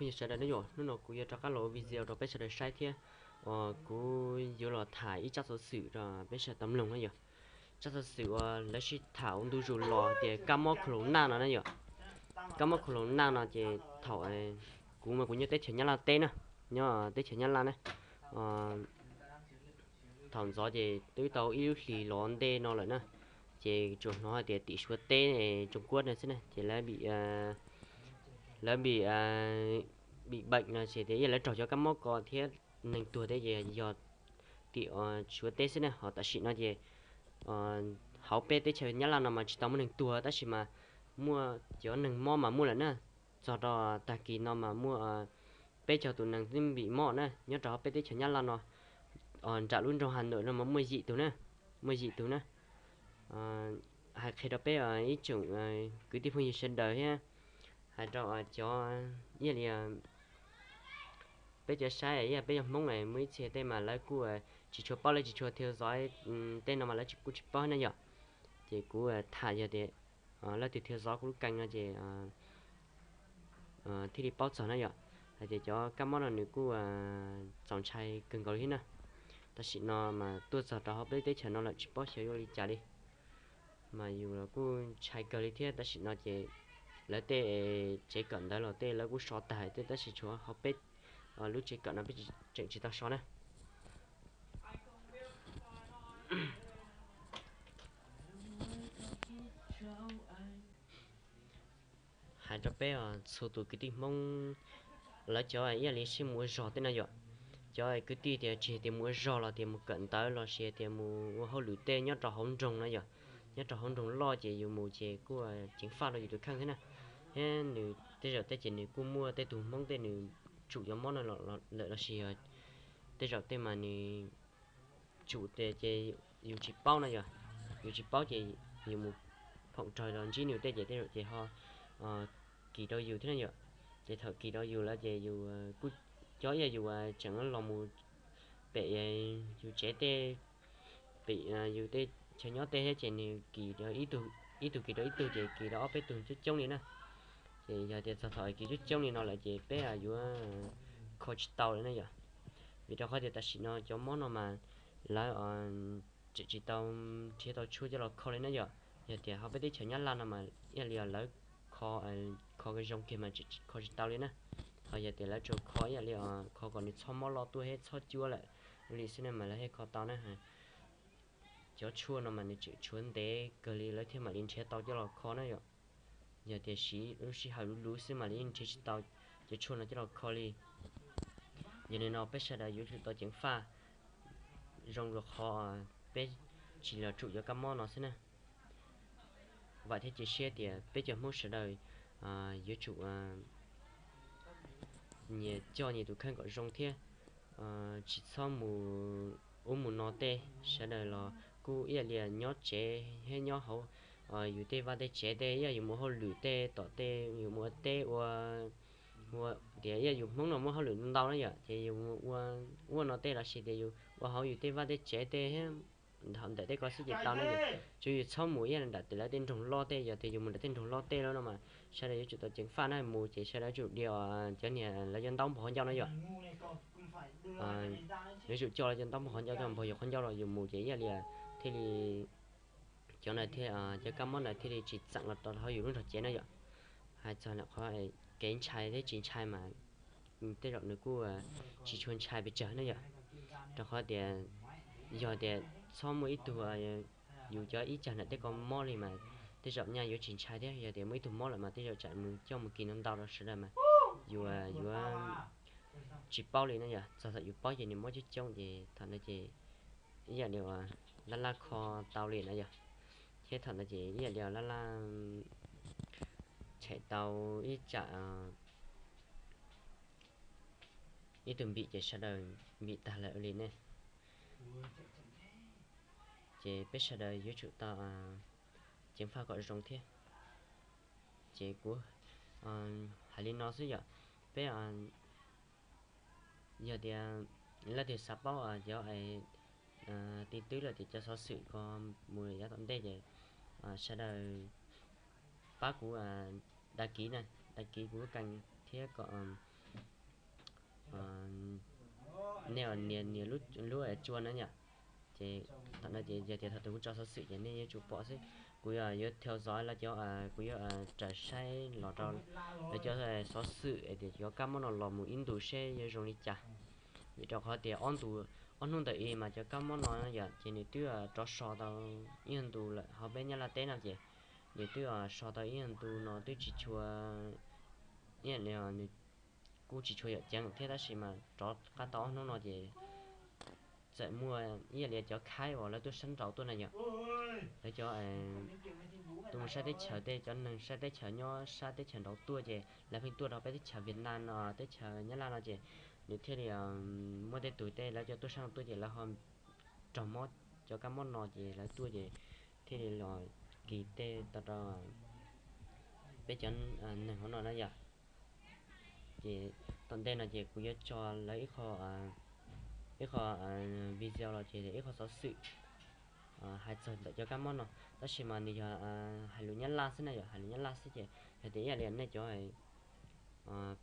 Phooj ywg sawv daws, nyob zoo hnub no kuv yuav rov qab los ua video rau peb sawv daws saib thiab, uas kuv yuav los tham ib tsab xov xwm rau peb sawv daws tau mloog na yom. Tsab xov xwm uas lawv sib tham ua ntu zus los tias kab mob corona no na yom. Kab mob corona no ces thaum kuv mas kuv nyob teb chaws Nyab Laj teb na, nyob teb chaws Nyab Laj na, thaum ntxov ces twb tau ib lub hlis los ntej no lawm na, ces tsuas hnov hais tias tim Suav teb, Tsoo Kuab no xwb na ces lawv, lawv bị bệnh no ces tias yog lawv raug cov kab mob ko thiab neeg tuag thiab ces yog tim Suav teb xwb na. Ho tam sim no ces hauv peb teb chaws Nyab Laj no mas tsis tau muaj neeg tuag tab sis mas muaj cov neeg mob mas muaj lawm na. Txog rau tag kis no mas muaj peb caug tus neeg twb bị mob na nyob rau hauv peb teb chaws Nyab Laj no, nram lub nroog Hà Nội no mas muaj yim tus na, muaj yim tus na. Hais qhia rau peb ib tsoom kwv tij phooj ywg sawv daws thiab hais rau cov, ib yam li peb cov saib, ib yam peb yog Hmoob, muaj ib txhia tej mas lawv kuj tsis tshua paub, lawv tsis tshua theo dõi tej no mas lawv kuj tsis paub na yom. Ces kuv tham yog tias leej twg theo dõi kuv lub kênh no ces thiaj li paub txog na yom. Hais tias cov kab mob no nws kuj txaus ntshai kawg nkaus li thiab na. Tam sim no mas tuaj txog rau hauv peb teb chaws no lawm tsis paub xyov yuav li cas li. Mas yus los kuj ntshai kawg li thiab, tam sim no ces lawv tej tsev kawm ntawv los tej lawv kuj so tag tej, tab sis tshuav hauv peb lub tsev kawm no peb tseem tsis tau so na. Hais rau peb txhua tus kwv tij Hmoob, lawv cov ib yam li sib mus ua zog tej no yom. Cov kwv tij tias tsis hais tias mus ua zog los tias mus kawm ntawv los sis tias mus ua hauj lwm tej nyob rau hauv nroog no yom, nyob rau hauv nroog loj ces yus mus ces kuj ceev faj rau yus tus kheej thiab na. Thiab nws tej zaum tej ces nws kuj muaj tej tus Hmoob tej nws tsum cov mob no lawm los sis yog tej zaum tej mas nws tsum tias ces yus tsis paub no yom, yus tsis paub ces yus mus phoom raug los ntsib nws tej ces tej zaum ces ho kis rau yus thiab na yom. Ces thaum kis rau yus lawm ces yus kuj, cov ib yam yus tseem los mus pem yus tsev tej, pem yus tej chaw nyob tej thiab ces nws kis, ib tug kis rau ib tug ces kis rau ob peb tug coob coob li na. Ces yog tias txog thaum kis coob coob li no lawm ces peb yuav kho tsis tau li na yom. Vim rau qhov tias tam sim no cov mob no mas lawv tseem tsis tau nrhiav tau tshuaj coj los kho li na yom. Yog tias hauv peb teb chaws Nyab Laj no mas ib yam li lawv kho, kho zoo kiag mas tseem kho tsis tau li na. Ho yog tias lawv tsuas kho ib yam li kho kom nws txhob mob loj tuaj thiab txhob cuab lawm li xwb ne mas lawv thiaj kho tau na. Cov tshuaj no mas nws tseem tshuav ntev kawg li lawv thiaj mam li nrhiav tau coj los kho na yom. Yog tias siv lub sij hawm luv luv xwb mam li nrhiav tsis tau cov tshuaj no coj los kho li. Yog li no peb sawv daws yuav tsum tau ceev faj zoo dua qhov peb tsis los tsum cov kab mob no xwb na. Vam thiab cia siab tias peb cov Hmoob sawv daws yuav tsum nyias coj nyias tus kheej kom zoo thiab tsis txhob mus ub mus no tej. Sawv daws los kuj ib yam li nyob tsev thiab nyob hauv yus tej vaj tej tsev tej, ib yam yus mus hauj lwm tej tom tej, yus mus ua teb ua, ua tias ib yam yus Hmoob no muaj hauj lwm ntau na yom, ces yus ua, ua no tej los sis tias yus ua hauv yus tej vaj tej tsev tej thiab ntawm tej ko xwb ces tau na yom. Tsuas yus txhob mus ib yam nram tej lawv tej nroog loj tej, yog tias yus mus nram tej nroog loj tej lawm no mas sawv daws yuav tsum tau ceev faj na, mus ces sawv daws yuav tsum dias cov niag lawv cov ntaub npog qhov ncauj na yom. Yuav tsum coj lawv cov ntaub npog qhov ncauj coj npog yus qhov ncauj los yus mus ces ib yam li thiaj li cov ntawd thiaj, cov kab mob ntawd thiaj li tsis txeem los rau hauv yus lub nrog cev na yom. Hais txog ntawm qhov kev ntshai thiab tsis ntshai mas tej zaum nws kuj tsis tshua ntshai pes tsawg na yom. Rau qhov tias yog tias txhob muaj ib tug, yus cov ib cag ntawm tej ko mob li mas tej zaum nyaj yuav tsis ntshai thiab, yog tias muaj ib tug mob lawm mas tej zaum tsam mus coj mus kis ntau ntau rau sawv daws mas yus yuav tsis paub li na yom. Txog thaum yus paub ces nws mob coob coob ces thaum ntawd ces ib yam li laj laj kho tau li na yom. Thiab thaum ntawd ces ib yam li laj laj tshem tau ib tsam ib tug npim ces sawv daws npim tag lawm li ne. Ces peb sawv daws yuav tsum tau ceev faj kom zoo thiab. Ces kuv hais li no xwb yom. Peb yog tias leej twg xav paub cov tin tức los tias cov xov xwm ko mus yav tom ntej ces sawv daws pab kuv đăng ký na, đăng ký kuv lub kênh thiab kom Nej nias nias lub cua na yom. Ces thaum no ces yog tias thaum twg kuv tso xov xwm ces nej yuav tsum pom xwb. Kuv yuav theo dõi lawv cov, kuv yuav raws saib los rau lawv cov xov xwm tias cov kab mob no los mus ib ntus seb yuav zoo li cas. Vim rau qhov tias ob ntus, ob hnub ntawm i mas cov kab mob no yom ces nws twb rov so tau ib ntus lawm hauv peb Nyab Laj teb no ces nws twb so tau ib ntus no twb tsis tshua, nws kuj tsis tshua yam ceev thiab tab sis mas rov qab tau ob hnub no ces txawm muaj ib yam li cov khaib uas lawv tuaj sab nraud tuaj na yom. Lawv cov tuaj mus saib teb chaws tej, cov neeg saib teb chaws nyob sab teb chaws nraud tuaj ces lawv pheej tuaj rau peb teb chaws Việt Nam no, teb chaws Nyab Laj no ces nws thiaj li muaj tej tug tej lawv cov tuaj sab nraud tuaj ces lawv ho raug mob cov kab mob no ces lawv tuaj ces thiaj li los kis tej tau rau peb cov neeg hauv no na yom. Ces tom ntej no ces kuv yuav tso lawv ib qho, ib qho video los ces ib qho xov xwm hais txog ntawm cov kab mob no, tab sis mas nws yog hais lus Nyab Laj xwb na yom, hais lus Nyab Laj xwb ces yog tias ib yam li nej cov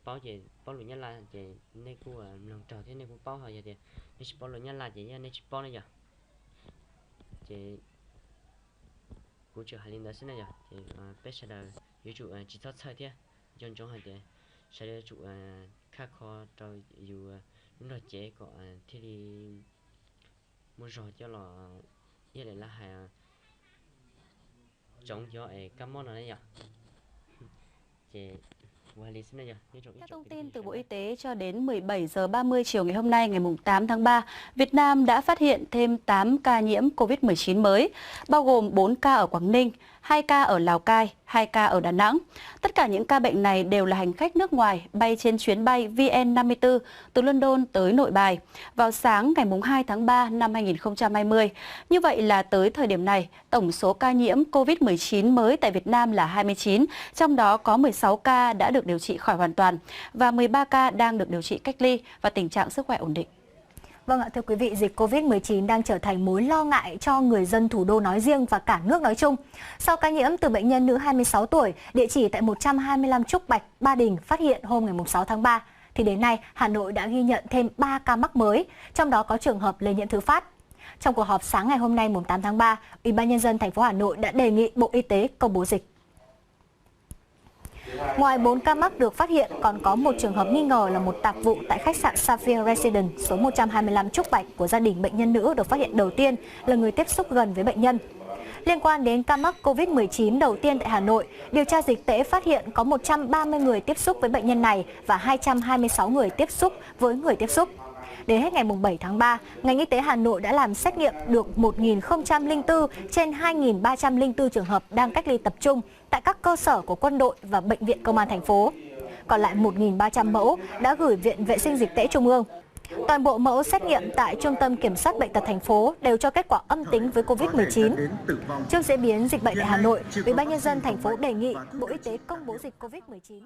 paub ces paub lus Nyab Laj ces nej kuj mloog raug thiab nej kuj paub, ho yog tias nej tsis paub lus Nyab Laj ces yog nej tsis paub na yom. Ces kuv tsuas hais li ntawd xwb na yom, ces peb sawv daws yuav tsum tsis txhob txhawj thiab, nco ntsoov hais tias sawv daws yuav tsum khaj kho rau yus lub nrog cev kom thiaj li muaj zog coj los, ib yam li lawv hais, tsoov cov kab mob no na yom. Ces ua li xwb na yom. Theo thông tin từ Bộ Y tế, cho đến mười bảy giờ ba mươi chiều ngày hôm nay, ngày mùng tám tháng ba, Việt Nam đã phát hiện thêm tám ca nhiễm covid mười chín mới, bao gồm bốn ca ở Quảng Ninh, hai ca ở Lào Cai, hai ca ở Đà Nẵng. Tất cả những ca bệnh này đều là hành khách nước ngoài bay trên chuyến bay V N năm mươi tư từ London tới Nội Bài vào sáng ngày mùng hai tháng ba năm hai nghìn không trăm hai mươi. Như vậy là tới thời điểm này, tổng số ca nhiễm covid mười chín mới tại Việt Nam là hai mươi chín, trong đó có mười sáu ca đã được điều trị khỏi hoàn toàn và mười ba ca đang được điều trị cách ly và tình trạng sức khỏe ổn định. Vâng ạ, thưa quý vị, dịch covid mười chín đang trở thành mối lo ngại cho người dân thủ đô nói riêng và cả nước nói chung. Sau ca nhiễm từ bệnh nhân nữ hai mươi sáu tuổi, địa chỉ tại một trăm hai mươi lăm Trúc Bạch, Ba Đình phát hiện hôm ngày mùng sáu tháng ba, thì đến nay Hà Nội đã ghi nhận thêm ba ca mắc mới, trong đó có trường hợp lây nhiễm thứ phát. Trong cuộc họp sáng ngày hôm nay mùng tám tháng ba, Ủy ban Nhân dân thành phố Hà Nội đã đề nghị Bộ Y tế công bố dịch. Ngoài bốn ca mắc được phát hiện, còn có một trường hợp nghi ngờ là một tạp vụ tại khách sạn Sapphire Residence số một trăm hai mươi lăm Trúc Bạch của gia đình bệnh nhân nữ được phát hiện đầu tiên là người tiếp xúc gần với bệnh nhân. Liên quan đến ca mắc covid mười chín đầu tiên tại Hà Nội, điều tra dịch tễ phát hiện có một trăm ba mươi người tiếp xúc với bệnh nhân này và hai trăm hai mươi sáu người tiếp xúc với người tiếp xúc. Đến hết ngày mùng bảy tháng ba, ngành y tế Hà Nội đã làm xét nghiệm được một nghìn không trăm lẻ bốn trên hai nghìn ba trăm lẻ bốn trường hợp đang cách ly tập trung tại các cơ sở của quân đội và bệnh viện công an thành phố. Còn lại một nghìn ba trăm mẫu đã gửi Viện Vệ sinh Dịch tễ Trung ương. Toàn bộ mẫu xét nghiệm tại Trung tâm Kiểm soát Bệnh tật thành phố đều cho kết quả âm tính với covid mười chín. Trước diễn biến dịch bệnh tại Hà Nội, Ủy ban Nhân dân thành phố đề nghị Bộ Y tế công bố dịch covid mười chín.